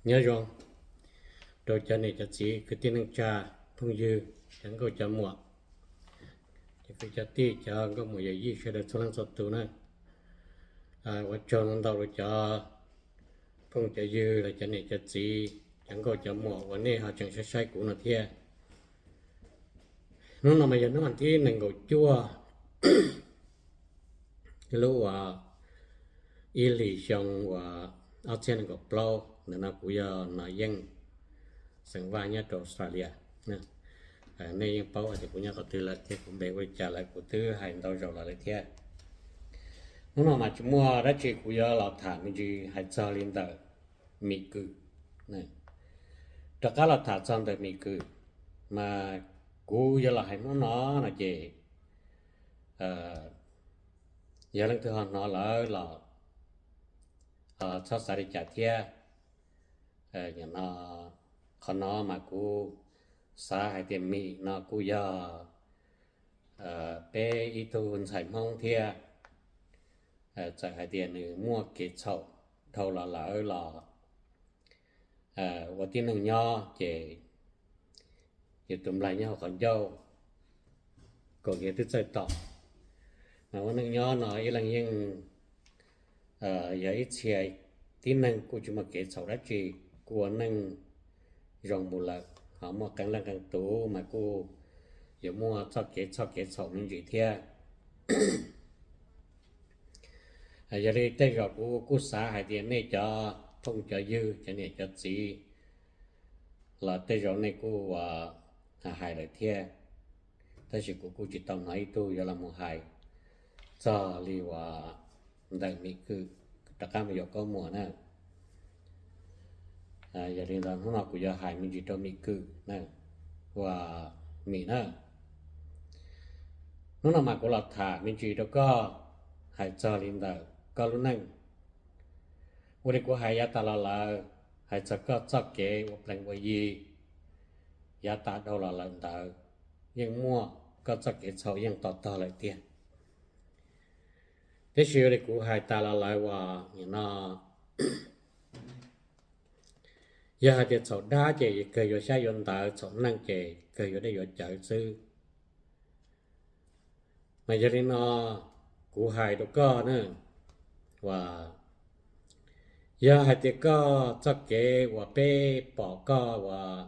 Nyob zoo rau cov niam cov txiv kwv tij neej tsa phooj ywg cov nkauj cov muam, cov kwv cov tij cov nkauj muam yawm yij sawv daws txhua leej txhua tus na. Ua tsaug ntau ntau rau cov phooj cov ywg los cov niam cov txiv cov nkauj cov muam uas nej ho tseem saib saib kuv no thiab. Hnub no mas yog hnub vas thib nees nkaum cuaj lub uas ib hlis xyoo uas ob txhiab nees nkaum plaub. Ntawm no kuv yog Nom Yeej, xeem Vaj nyob rau Australia. Nej yeej paub hais tias kuv nyob qhov twg lawm thiab kuv npe ua li cas lawm, kuv twb hais ntau zaus los lawm thiab. Hnub no mas tsis muaj dab tsi kuv yuav los tham me ntsis hais txog li ntawm Mim Kwm. Rov qab los tham txog ntawm Mim Kwm, mas kuv yuav los hais hnub no no ces yog leej twg ho hnov lawm los txhob xav li cas thiab. Qhov no mas kuv xav hais tias Mim no kuj yog peb ib tug ntxhais Hmoob thiab. Txawm hais tias nws muaj kev txhaum dhau los lawm los ua tib neeg nyob ces yus tus nplaig nyob hauv qhov ncauj, kaum hniav twb txawj tom. Mas ua neej nyob no ib leeg yeej yog ib txhia tib neeg kuj tsis muaj kev txhaum dab tsi, kuj ua neej zoo mus lawm. Ho muaj qee leej qee tus mas kuj yuav muaj txoj kev txhaum me ntsis thiab. Yog li tej zaum kuv kuj xav hais tias nej cov phooj cov ywg cov niam cov txiv los tej zaum nej kuj hais lawm thiab, tab sis kuv kuj tsis tau hnov ib tug yuav los mus hais txog li uas ntawm Mim Kwm rov qab mus yuav Kaub Muas na. Yog li ntawd hnub no kuv yuav hais me ntsis rau Mim Kwm na, uas Mim na, hnub no mas kuv los tham me ntsis rau koj hais txog li ntawm koj lub neej. Ua li kuv hais yav tas los lawm, hais txog koj txoj kev ua plees ua yi yav tas dhau los lawm ntawd, yeej muaj koj txoj kev txhaum yeej tos tog lawm tiag. Tiam sis ua li kuv hais tas los lawm uas no, yog hais tias txhaum dab ces kawg yuav xyab yuav ntawv, txhaum neeg ces kawg yuav dej yuav cawv xwb. Mas yog li no kuv hais rau koj na, uas yog hais tias koj txoj kev uas peb pom koj uas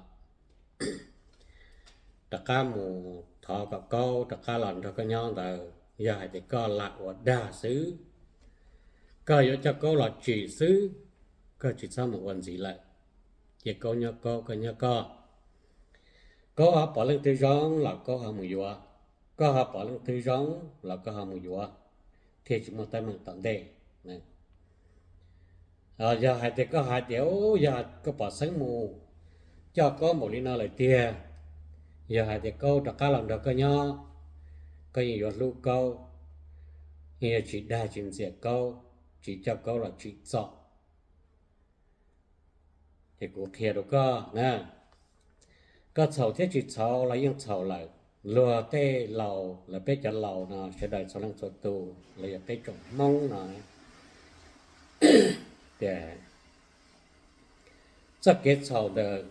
rov qab mus thov kom Kaub rov qab los nrog koj nyob ntawd, yog hais tias koj lam ua dag xwb, koj yuav coj Kaub los tsim xwb, koj tsis txhob mus ua ntxiv lawm. Cia Kaub nyob Kaub, koj nyob koj. Kaub ho pom leej twg zoo los Kaub ho mus yuav, koj ho pom leej twg zoo los koj ho mus yuav, thiaj tsis muaj teeb meem tom ntej. Yog hais tias koj hais tias yog koj pom xeeb mus coj Kaub npaum li no lawm tiag, yog hais tias Kaub rov qab los nrog koj nyob, koj yeej yuav hlub Kaub, yeej yuav tsis dag tsis ntxias Kaub, tsis coj Kaub los tsim txom. Ces kuv qhia rau koj na, koj txhaum thiab tsis txhaum los yeej txhaum lawm. Luag tej laus, lawv peb cov laus no sawv daws txhua leej txhua tus los yog peb tsoom Hmoob no tias txoj kev txhaum ntawm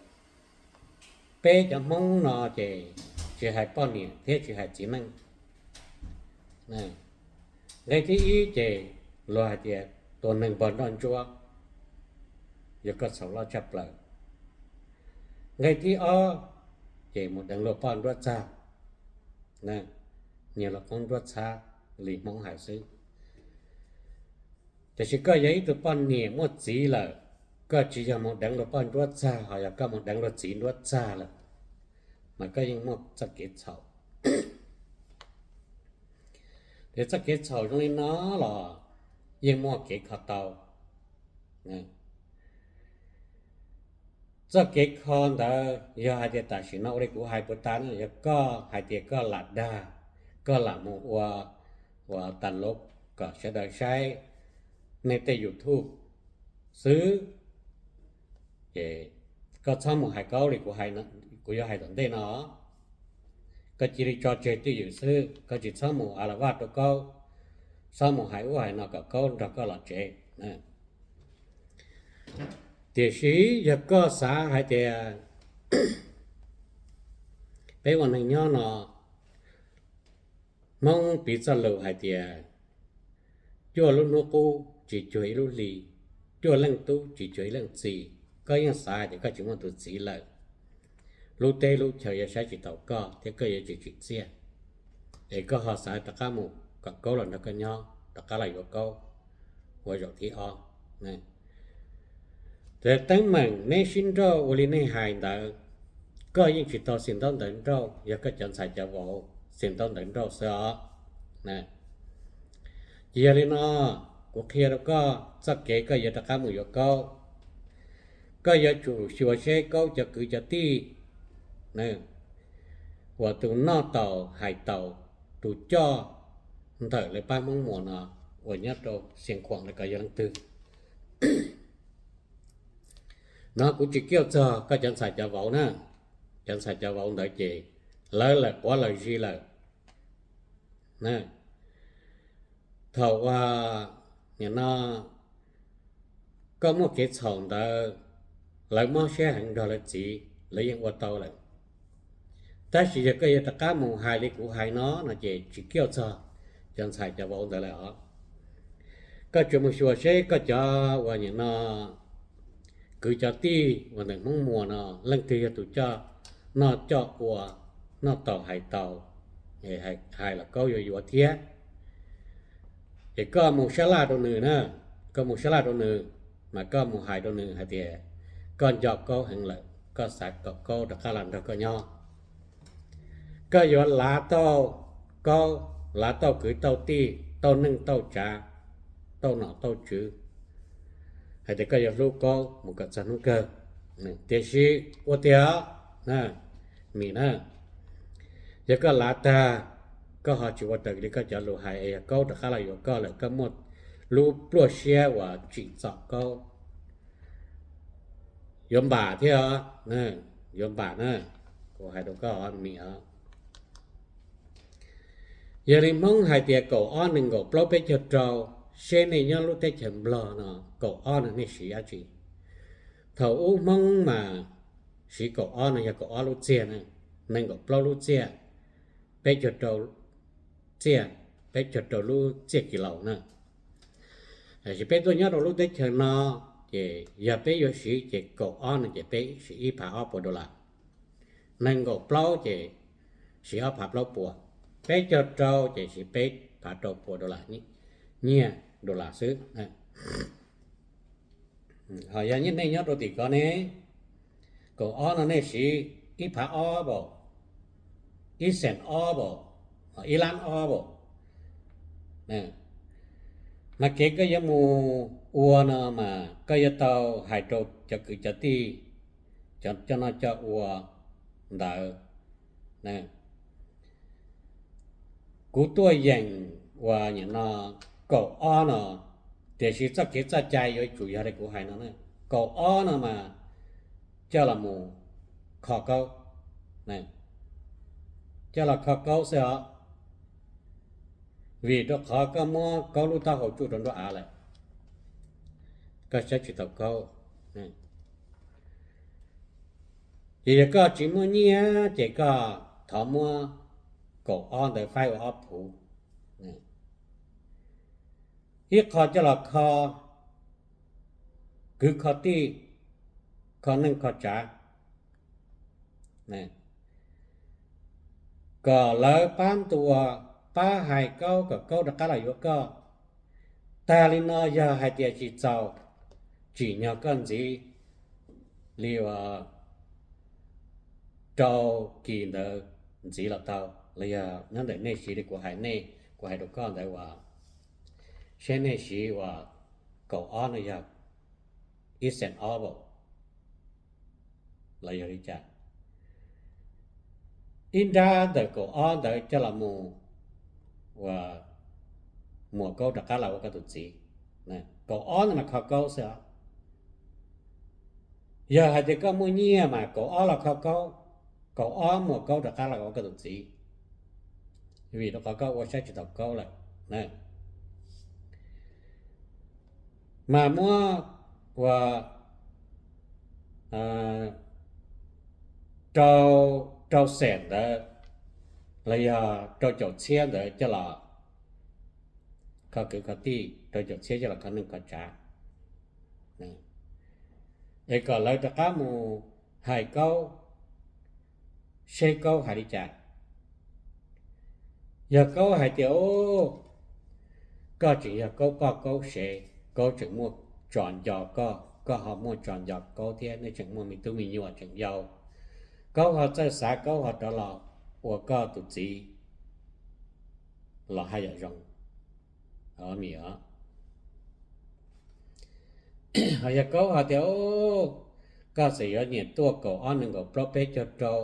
peb cov Hmoob no ces tsis hais poj niam thiab tsis hais txiv neej. Nqe thib ib ces luag hais tias tua neeg npog nroj ntsuab, yog koj txhaum loj tshaj plaws. Nqe thib ob ces mus deev luag poj nruab txag, nyiag luag qoob nruab txhab li Hmoob hais xwb. Tiam sis koj yog ib tug poj niam muaj txiv lawm, koj tsis yog mus deev luag poj nruab txag, ho yog koj mus deev luag txiv nruab txag lawm, mas koj yeej muaj txoj kev txhaum. Tias txoj kev txhaum zoo li no los yeej muaj kev kho tau. Txoj kev kho ntawd yog hais tias tam sim no ua li kuv hais puas tas no, yog koj hais tias koj lam dag, koj lam mus ua, ua tas lov kom sawv daws saib nej tej YouTube xwb, ces koj txhob mus hais Kaub li kuv yuav hais tom ntej no. Koj cia li tso tseg twj ywm xwb, koj tsis txhob mus a la vaj rau Kaub, txhob mus hais ub hais no kom Kaub nrog koj los tsev. Tiam sis yog koj xav hais tias peb ua neeg nyob no, Hmoob piv txoj lus hais tias cuaj lub hnub qub tsis cuag ib lub hli, cuaj leej tub tsis cuag ib leej txiv. Koj yeej xav hais tias koj tsis muaj tus txiv lawm, lub teb lub chaw yuav saib tsis taus koj thiab koj yuav tsis tsim txiaj, es koj ho xav rov qab mus kom Kaub los nrog koj nyob, rov qab los yuav Kaub ua zaum thib ob. Ces teeb meem neb sib nrauj ua li nej hais ntawd, koj yeej tsis tau xis ntaub ntawv nrauj, yog koj cov ntxhais cov vauv xis ntaub ntawv nrauj xwb os. Ces yog li no, kuv qhia rau koj txoj kev koj yuav rov qab mus yuav Kaub. Koj yuav tsum xyuas seb Kaub cov kwv cov tij uas tus noj taus hais taus, tus coj ntawm lawv pab Hmoob Muas no uas nyob rau Xeev Khuam ntawd ko yog leej twg. No kuv tsis kiaj txog koj cov ntxhais cov vauv na, cov ntxhais cov vauv ntawd ces lawv lawm quav lawm zis lawm. Thaum uas nim no koj muaj kev txhaum ntawd, lawv mob siab heev nrog lawv txiv, lawv yeej ua tau lawm. Tab sis yog koj yuav rov qab mus hais li kuv hais no no ces tsis kiaj txog cov ntxhais cov vauv ntawd lawm os. Koj tsuas mus xyuas seb koj cov uas nim no kwv cov tij uas ntawm Hmoob Muas no leej twg yog tus coj noj coj ua, noj taus hais taus, hais los Kaub yuav yuav thiab. Ces koj mus sab laj rau nws na, koj mus sab laj rau nws, mas koj mus hais rau nws hais tias koj nco Kaub heev lawm, koj xav kom Kaub rov qab los nrog koj nyob. Koj yuav lav tau Kaub, lav tau kwv tau tij, tau neej tau tsav, tau nom tau tswv, hais tias koj yuav hlub Kaub mus kom txog hnub kawg. Tiam sis ua tiag, Mim na, yog koj lav tag, koj ho tsis ua raws li koj cov lus hais es yog Kaub rov qab los yuav koj lawm, koj muaj lub pluaj siab uas tsim txom Kaub, yuav npam thiab os, yuav npam na, kuv hais rau koj os Mim os. Yog li Hmoob hais tias kaum ob nees nkaum plaub peb caug rau, seb nej nyob lub teb chaws Nplog no kaum ob no nej siv dab tsi? Thaum ub Hmoob mas siv kaum ob no yog kaum ob lub txiaj na, nees nkaum plaub lub txiaj, peb caug rau txiaj, peb caug rau lub txiaj kis laus na. Tiam sis peb tuaj nyob rau lub teb chaws no, ces yog peb yuav siv ces kaum ob no ces peb siv ib phav ob puas dollar, nees nkaum plaub ces siv ob phav plaub puas, peb caug rau ces siv peb phav rau puas dollar, nyiaj dollar xwb. Ho yog nej nyob rau tim ko ne, kaum ob no nej siv ib phav ob pam, ib xees ob pam, ib lab ob pam, mas kev koj yuav mus ua no mas koj yuav tau hais rau cov kwv cov tij, cov coj noj coj ua ntawd, kuv tuaj yeem uas nim no kaum ob no, tiam sis txoj kev txoj cai yuav tsum yog li kuv hais no na. Kaum ob no mas coj los mus kho Kaub, coj los kho Kaub xwb os, vim rau qhov koj muab Kaub lub taub hau tsuj rau nruab av lawm, koj saib tsis taus Kaub. Ces yog koj tsis muaj nyiaj ces koj thov muab kaum ob ntawd faib ua ob phuv, ib qho coj los kho kwv kho tij, kho neej kho tsav, kom lawv pab ntuas, pab hais Kaub kom Kaub rov qab los yuav koj. Tag li no yog hais tias tsis txaus, tsim nyog koj ntxiv li uas rau kis ntawd ntxiv los tau, los yog nyob ntawm nej siv li kuv hais, nej, kuv hais rau koj ntawd uas seb nej siv uas kaum ob no yog ib xees ob pam los yog li cas, ib nrab ntawm kaum ob ntawd coj los mus uas muas Kaub rov qab los ua koj tus txiv. Kaum ob ntawd mas kho Kaub xwb os. Yog hais tias koj muaj nyiaj mas kaum ob los kho Kaub, kaum ob muas Kaub rov qab los ua koj tus txiv, vim rau qhov koj ua saib tsis taus Kaub lawm. Mas muab ua rau, rau xees ntawd los yog rau caum txhiab ntawd coj los kho kwv kho tij, rau caum txhiab coj los kho neej kho tsav, es kom lawv rov qab mus hais Kaub, seb Kaub hais li cas. Yog Kaub hais tias, o, koj tseem yog Kaub poj Kaub sev, Kaub tseem muaj tso nco koj, koj ho muaj tso nco Kaub thiab, nej tseem muaj me tub me nyuam tseem yau, Kaub ho txawj xav, Kaub ho rov los ua koj tus txiv los haj yam zoo. Ho yog Kaub hais tias, koj txawm yuav niam tuaj kaum ob nees nkaum plaub peb caug rau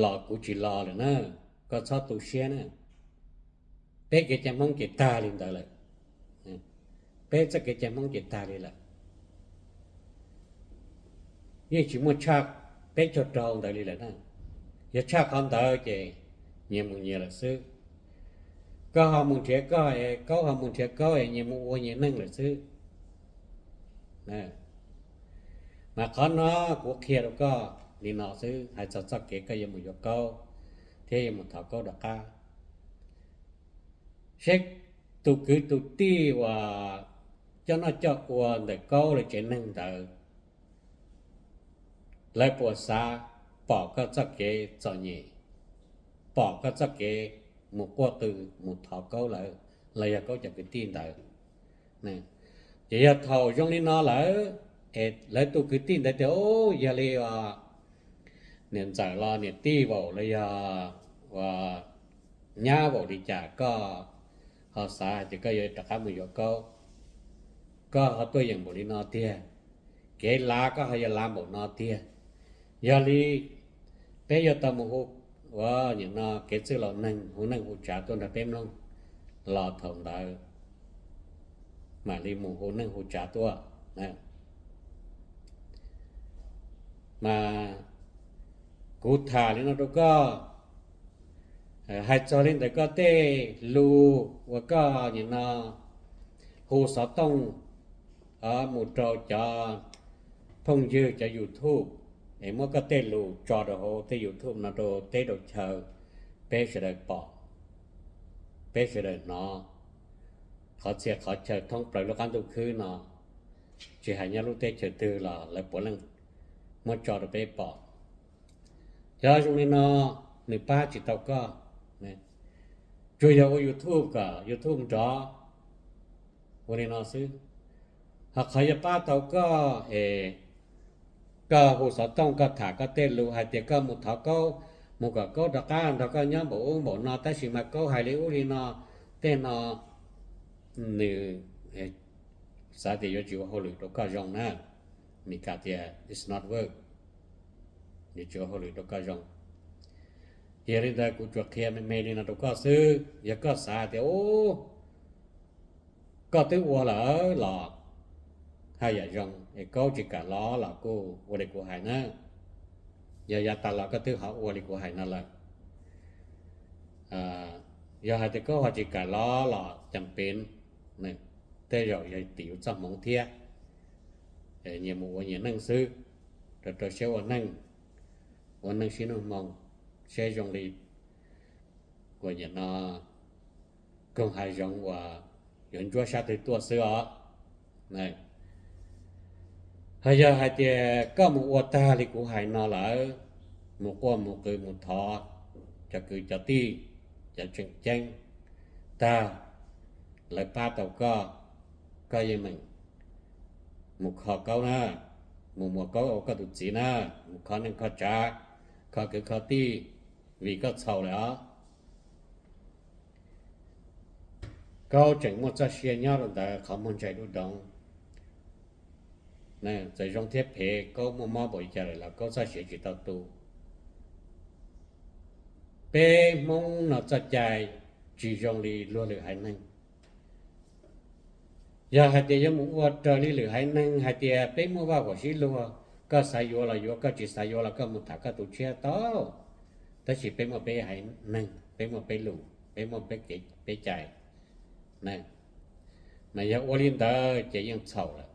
los kuv tsis los lawm na, koj txhob tu siab na. Peb kev cai Hmoob ces tag li ntawd lawm. Peb txoj kev cai Hmoob ces tag li lawm. Yeej tsis muaj tshaj peb caug rau ntawd li lawm na. Yog tshaj qhov ntawd ces nyias mus nyias lawm xwb. Koj ho mus nrhiav koj, Kaub ho mus nrhiav Kaub es nyias mus ua nyias neej lawm xwb. Mas qhov no kuv qhia rau koj li no xwb, hais txog txoj kev koj yuav mus yuav Kaub thiab yuav mus thov Kaub rov qab, seb tus kwv tus tij uas coj noj coj ua ntawm Kaub lawv tsev neeg ntawd, lawv puas xav pom koj txoj kev txom nyem, pom koj txoj kev mus quaj qw mus thov Kaub lawv los yog Kaub cov kwv tij ntawd. Ces yog thaum zoo li no lawm, es lawv tus kwv tij ntawd tias, o, yog li niam ntxawm los niam tij vaum los yog uas nyab vaum li cas koj ho xav hais tias koj yuav rov qab mus yuav Kaub, koj ho tuaj yeem npaum li no tiag, kev lav koj ho yuav lav npaum no tiag. Yog li peb yuav tau mus hu, ua, nim no kev txwj laus neeg hu neej hu tsav tuaj nrog peb mloog, los thaum ntawd mam li mus hu neej hu tsav tuaj. Mas kuv tham li no rau koj, hais txog li ntawm koj tej lus uas koj nim no hu xov tooj mus rau cov phooj ywg cov YouTube, es muab koj tej lus tso rau hauv tej YouTube no rau teb rau chaw, peb sawv daws pom, peb sawv daws hnov, qhov txhia qhov chaw thoob plaws lub qab ntuj khwb no, tsis hais nyob lub teb chaws twg los lawv puav leej muab tso rau peb pom. Cov zoo li no nws pab tsis tau koj, tsuas yog ua YouTube kom YouTube nrov, ua li no xwb. Ho qhov yuav pab tau koj es koj hu xov tooj koj tham koj tej lus hais tias koj mus thov Kaub, mus kom Kaub rov qab nrog koj nyob npaum ub npaum no, tab sis mas Kaub hais li ub li no, tej no nws xav tias yuav tsis ua hauj lwm rau koj zoo na. Mis Kas tias it's not work, yuav tsis ua hauj lwm rau koj zoo. Yog li ntawd kuv tsuas qhia me me li no rau koj xwb, yog koj xav tias u koj twb ua lawm los haj yam zoo, es Kaub tsis kam los los kuj ua li kuv hais na. Yog yav tas los koj twb ho ua li kuv hais no lawm. Yog hais tias Kaub ho tsis kam los los cas pem, tej zaum yog tim yus txoj hmoov thiab. Nyias mus ua nyias neej xwb, rau rau siab ua neej, ua neej sib hnub hmoo, seb zoo li uas nim no koog hav zoov uas yuav ntsuab sab twg tuaj xwb os. Ho yog hais tias koj mus ua tag li kuv hais no lawm, mus quaj mus qw mus thov cov kwv cov tij, cov tseem ceeb tag, lawv pab tau koj, koj yeej meem mus kho Kaub na, mus muas Kaub ua koj tus txiv na, mus kho neej kho tsav, kho kwv kho tij, vim koj txhaum lawm os. Kaub tseem muaj txoj sia nyob rau ntawd qhov muag ntsais dub doov. Txawm zoo thiab phem, Kaub muaj mob npaum li cas lawm los Kaub txoj sia tsis tau tu. Peb Hmoob no txoj cai tsis zoo li luag lwm haiv neeg. Yog hais tias yuav mus ua raws li lwm haiv neeg hais tias peb muaj vaj huam sib luag, koj xav yuav los yuav, koj tsis xav yuav los koj mus tham koj tus tshiab tau. Tab sis peb muaj peb haiv neeg, peb muaj peb lus, peb muaj peb cai. Mas yog ua li ntawd ces yeej txhaum lawm.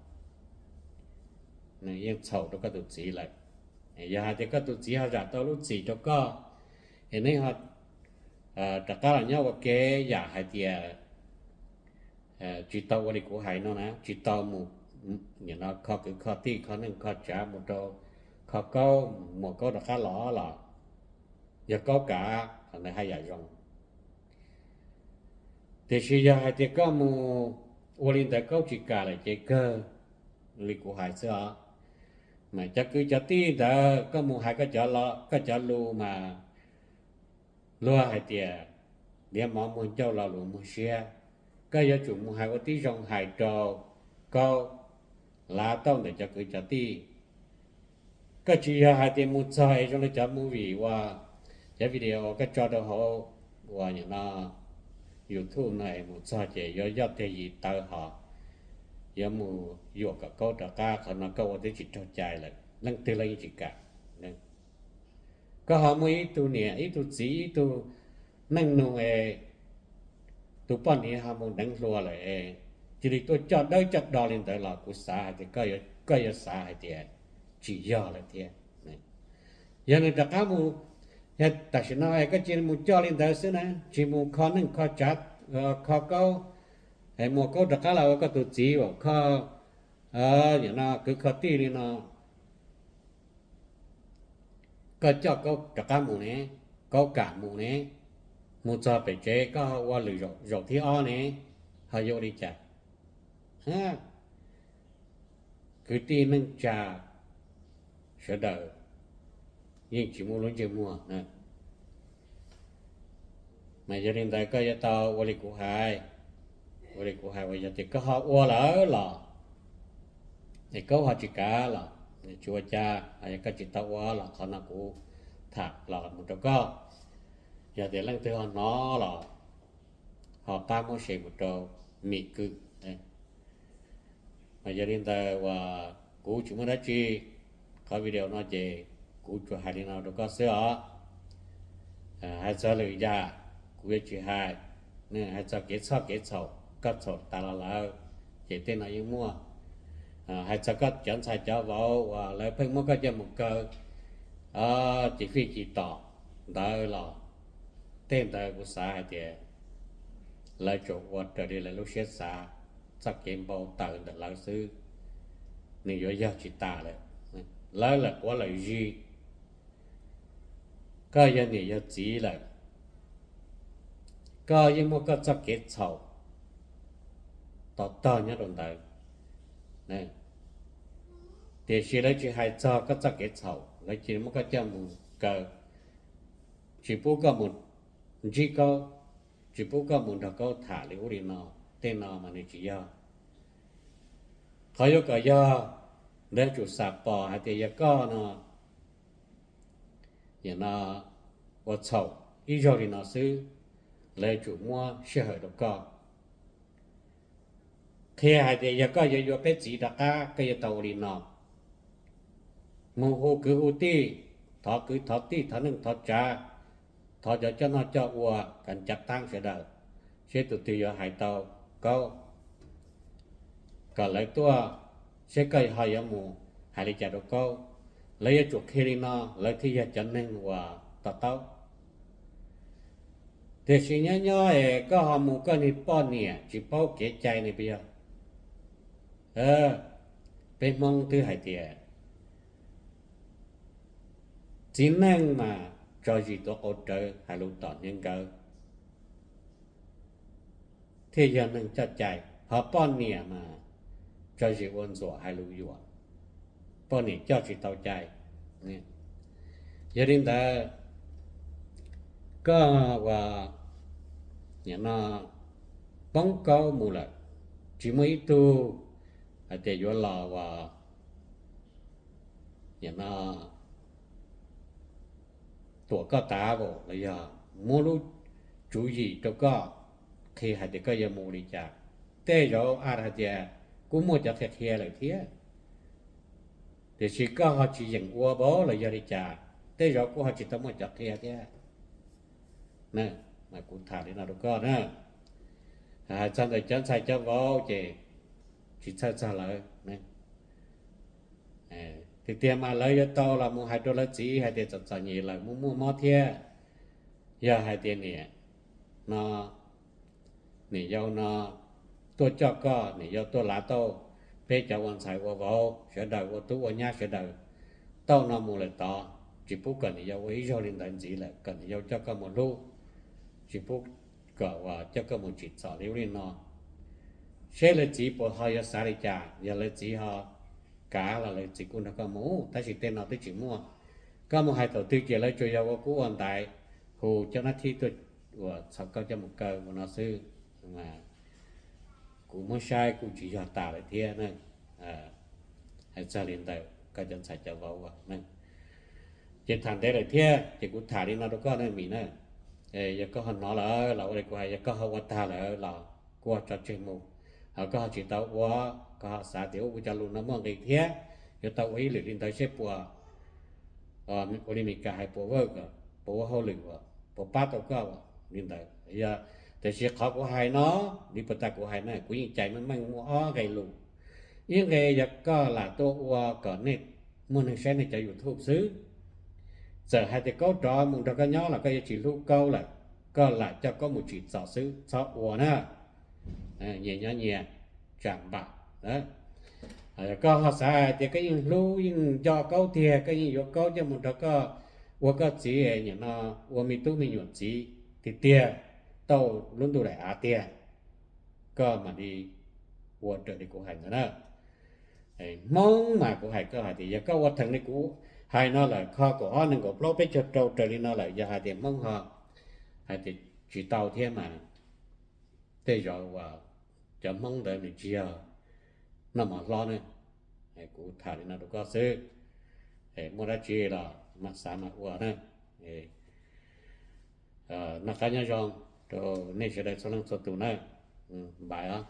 nws yeej txhaum rau koj tus txiv lawm. Yog hais tias koj tus txiv ho zam tau lub txim rau koj, es neb ho rov qab los nyob ua ke, yam hais tias tsis tau ua li kuv hais no na, tsis tau mus kho kwv kho tij, kho neej kho tsav, mus rau kho kaub, muas kaub rov qab los los yog kaub kam, qhov ntawd haj yam zoo. Tiam sis yog hais tias koj mus ua li ntawd kaub tsis kam lawm ces kawg li kuv hais xwb os. Mas cov kwv cov tij ntawd koj mus hais koj cov lus mas luag hais tias liab mov muag ncauj lo lus muag siab. Koj yuav tsum mus hais ua tib zoo hais rau kaub lav tauj ntawm cov kwv cov tij. Koj tsis yog hais tias mus txog es zoo li cov movie uas cov video koj tso rau hauv uas no YouTube no es mus txog ces yuav yoj teg yim tawv hos yuav mus yuam kom kaub rov qab, qhov no koj ua twb tsis raug cai lawm, leej twg los yeej tsis kam. Koj ho muaj ib tug niam ib tug txiv ib tug neej nug es tus poj niam ho mus deev hluas lawm es cia li tuaj coj dawb coj do li ntawd los kuv xav hais tias koj yuav xav hais tias tsis yog lawm thiab. Yog nws rov qab mus, yog tam sim no es koj cia li mus coj li ntawd xwb na, tsis mus kho neej kho tsav, kho kaub, es muas kaub rov qab los ua koj tus txiv uas kho, no kwv kho tij li no, koj coj kaub rov qab mus ne, kaub kam mus ne, mus txog pem tsev koj ho ua lwm zaum thib ob ne, ho yuav ua li cas? Kwv tij neej tsa sawv daws yeej tsis muaj lub ntsej muag na. Mas yog li ntawd koj yuav tau ua li kuv hais, ua li kuv hais uas yog tias koj ho ua lawm los es kaub ho tsis kav los tsis ua cas, yog koj tsis tau ua los qhov no kuv tham los mus rau koj. Yog tias leej twg ho hnov los ho pab muab share mus rau mim kwm. Mas yog li ntawd uas kuv tsis muaj dab tsi, qhov video no ces kuv tsuas hais li no rau koj xwb os. Hais txog lwm yam kuv yuav tsis hais, hais txog kev txhoj kev txhaum koj txhaum tas los lawm ces tej no yeej muaj. Hais txog koj cov ntxhais cov vauv uas lawv pheej muab koj coj mus kaw ces fij ci tom ntawd los tej ntawd kuv xav hais tias lawv tsuas ua raws li lawv lub siab xav, txoj kev npau taws ntawm lawv xwb, nws yuav yog tsis tas lawm. Lawv lawm quav lawm zis, koj yog niam yog txiv lawm, koj yeej muaj koj txoj kev txhaum tau tog nyob rau ntawd. Tiam sis lawv tsis hais txog koj txoj kev txhaum, lawv cia li muab koj coj mus kaw, tsis pub koj mus ntsib kaub, tsis pub koj mus nrog kaub tham li ub li no, tej no mas nws tsis yog. Qhov yuav kom yog, lawv yuav tsum xam pom hais tias yog koj no, no ua txhaum ib zaug li no xwb, lawv yuav tsum muab sij hawm rau koj qhia hais tias yog koj yuav yuav peb txiv rov qab koj yuav tau ua li no, mus hu kwv hu tij, thov kwv thov tij thov neej thov tsav, thov cov coj noj coj ua kom cav taab sawv daws, seb tus twg yuav hais tau kaub, kom lawv tuaj, seb koj ho yuav mus hais li cas rau kaub. Lawv yuav tsum qhia li no lawv thiaj yog cov neeg uas to taub. Tiam sis nyob nyob es koj ho mus koj niag poj niam tsis paub kev cai ne puas yog? Peb Hmoob twb hais tias txiv neej mas tso zis tuav qau rawv hais lus tom hniav nkawd thiaj yog neeg coj cai, ho poj niam mas tso zis ua ntxuam hais lus yuam, poj niam coj tsis tau cai. Yog li ntawd, koj uas no poob kaub mus lawm, tsis muaj ib tug hais tias yuav los uas no tuam koj tav los yog muab lub tswv yim rau koj qhia hais tias koj yuav mus ua li cas. Tej zaum a hais tias kuj muaj cov qhia qhia lawm thiab, tiam sis koj ho tsis yeem ua npaum los yog li cas, tej zaum kuj ho tsis tau muaj cov qhia thiab. Mas kuv tham li no rau koj na, hais txog ntawm cov ntxhais cov vauv ces tsis txhawj txog lawv. Tiag tiag mas lawv yuav tau los mus hais rau lawv txiv hais tias txom txom nyem lawm, muaj muaj mob thiab, yog hais tias niam no, niam yau no tuaj coj koj, niam yau tuaj lav tau peb cov ua ntxhais ua vauv sawv daws, ua tub ua nyab sawv daws tau no mus lawm tod, tsis pub kom niam yau ua ib zaug li ntawd ntxiv lawm, kom niam yau coj koj mus hlub, tsis pub kom uas coj koj mus tsim txom li ub li no. Seb lawv txiv puas ho yuav xav li cas, yog lawv txiv ho kav los lawv txiv kuj nrog koj mus, tab sis tej no twb tsis muaj. Koj mus hais thaum twg ces lawv tsuas yog ua kub ua ntaiv, hu cov nab thib tuaj uas txhom koj coj mus kaw ua no xwb. Kuv muab saib kuj tsis yog tas lawm thiab na. Hais txog li ntawd koj cov ntxhais cov vauv, ces tham ntev lawm thiab, ces kuv tham li no rau koj na Mim na. Yog koj ho hnov lawm los ua li kuv hais, yog koj ho ua tag lawm los kuj tso tseg mus. Ho koj ho tsis tau ua, koj ho xav tias ua kuv cov lus no muaj nqis thiab, yuav tau ua ib lwm li ntawd seb puas ua li Mis Kas hais puas work, puas ua hauj lwm, puas pab tau koj li ntawd. Yog, tiam sis qhov kuv hais no, li puas tas kuv hais na, kuv yeej cais meej meej muaj ob nqe lus. Ib nqe yog koj lam tuaj ua kom nej muaj neeg saib nej cov YouTube xwb. Txawm hais tias Kaub rov mus nrog koj nyob los koj yuav tsis hlub Kaub lawm, koj lam coj Kaub mus tsim txom xwb, txhob ua na. Nyias nyob nyias, tsam npam. Koj ho xav hais tias koj yeej hlub yeej nco Kaub tiag, koj yeej yuav Kaub coj mus nrog koj ua koj txiv, nim no ua me tub me nyuam txiv tiag tiag, tau lub ntuj daim av tiag, koj mam li ua raws li kuv hais ntawd na. Hmoob mas kuv hais koj hais tias yog koj ua theem li kuv hais no lawm, kho kaum ob nees nkaum plaub peb caug rau raws li no lawm, yog hais tias Hmoob ho hais tias tsis tau thiab mas tej zaum uas cov Hmoob ntawd nws tsis yog noj mov hlob ne. Kuv tham li no rau koj xwb, muaj dab tsi los mam xav mam ua na. Noj qab nyob zoo rau nej sawv daws txhua leej txhua tus na. Npam os.